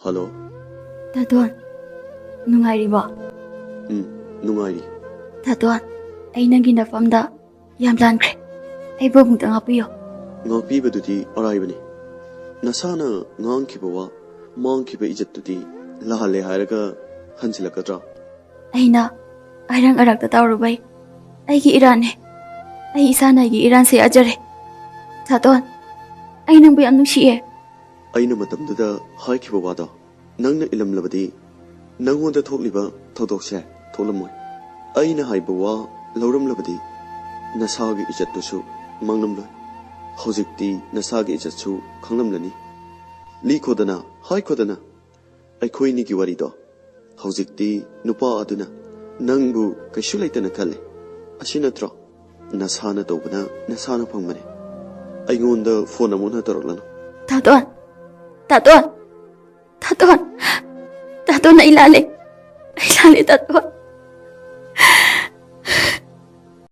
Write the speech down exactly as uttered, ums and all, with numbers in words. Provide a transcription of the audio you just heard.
Hello. ꯇꯥꯇꯣꯟ, ꯅꯨꯡꯉꯥꯏꯔꯤꯕꯣ? ꯎꯝ, ꯅꯨꯡꯉꯥꯏꯔꯤ꯫ ꯇꯥꯇꯣꯟ, ꯑꯩ ꯅꯪꯒꯤ ꯅꯐꯝꯗ ꯌꯥꯝ ꯂꯥꯟꯈ꯭ꯔꯦ꯫ ꯑꯩꯕꯨ ꯑꯃꯨꯛꯇ ꯉꯥꯛꯄꯤꯌꯣ꯫ ꯉꯥꯛꯄꯤꯕꯗꯨꯗꯤ ꯑꯔꯥꯏꯕꯅꯤ꯫ ꯅꯁꯥꯅ ꯉꯥꯡꯈꯤꯕ ꯋꯥ, ꯃꯥꯡꯈꯤꯕ ꯏꯖꯠꯇꯨꯗꯤ ꯂꯥꯜꯂꯦ ꯍꯥꯏꯔꯒ ꯍꯟꯖꯤꯜꯂꯛꯀꯗ꯭ꯔꯥ? ꯑꯩꯅ ꯑꯔꯪ ꯑꯔꯥꯛꯇ ꯇꯧꯔꯨꯕꯩ ꯑꯩꯒꯤ ꯏꯔꯥꯟꯅꯦ꯫ ꯑꯩ ꯏꯁꯥꯅ ꯑꯩꯒꯤ ꯏꯔꯥꯟꯁꯦ ꯌꯥꯖꯔꯦ꯫ ꯇꯥꯇꯣꯟ, ꯑꯩ ꯅꯪꯕꯨ ꯌꯥꯝ ꯅꯨꯡꯁꯤꯌꯦ꯫ ꯑꯩꯅ ꯃꯇꯝꯗꯨꯗ ꯍꯥꯏꯈꯤꯕ ꯋꯥꯗꯣ ꯅꯪꯅ ꯏꯜꯂꯝꯂꯕꯗꯤ ꯅꯪꯉꯣꯟꯗ ꯊꯣꯛꯂꯤꯕ ꯊꯧꯗꯣꯛꯁꯦ ꯊꯣꯛꯂꯝꯃꯣꯏ꯫ ꯑꯩꯅ ꯍꯥꯏꯕ ꯋꯥ ꯂꯧꯔꯝꯂꯕꯗꯤ ꯅꯁꯥꯒꯤ ꯏꯖꯠꯇꯨꯁꯨ ꯃꯥꯡꯂꯝꯂꯣꯏ꯫ ꯍꯧꯖꯤꯛꯇꯤ ꯅꯁꯥꯒꯤ ꯏꯖꯠꯁꯨ ꯈꯪꯂꯝꯂꯅꯤ꯫ ꯂꯤꯈꯣꯗꯅ, ꯍꯥꯏꯈꯣꯗꯅ ꯑꯩꯈꯣꯏꯅꯤꯒꯤ ꯋꯥꯔꯤꯗꯣ꯫ ꯍꯧꯖꯤꯛꯇꯤ ꯅꯨꯄꯥ ꯑꯗꯨꯅ ꯅꯪꯕꯨ ꯀꯩꯁꯨ ꯂꯩꯇꯅ ꯈꯜꯂꯦ꯫ ꯑꯁꯤ ꯅꯠꯇ꯭ꯔꯣ? ꯅꯁꯥꯅ ꯇꯧꯕꯅ ꯅꯁꯥꯅ ꯐꯪꯕꯅꯦ꯫ ꯑꯩꯉꯣꯟꯗ ꯐꯣꯟ ꯑꯃꯨꯛ ꯍꯟꯅ ꯇꯧꯔꯛꯂꯅꯨ꯫ ꯇꯥꯇꯣꯟ! ꯇꯥꯇꯣꯟ! ꯇꯥꯇꯣꯟ! ꯇꯥꯇꯣꯟ, ꯑꯩ ꯂꯥꯜꯂꯦ꯫ ꯑꯩ ꯂꯥꯜꯂꯦ, ꯇꯥꯇꯣꯟ꯫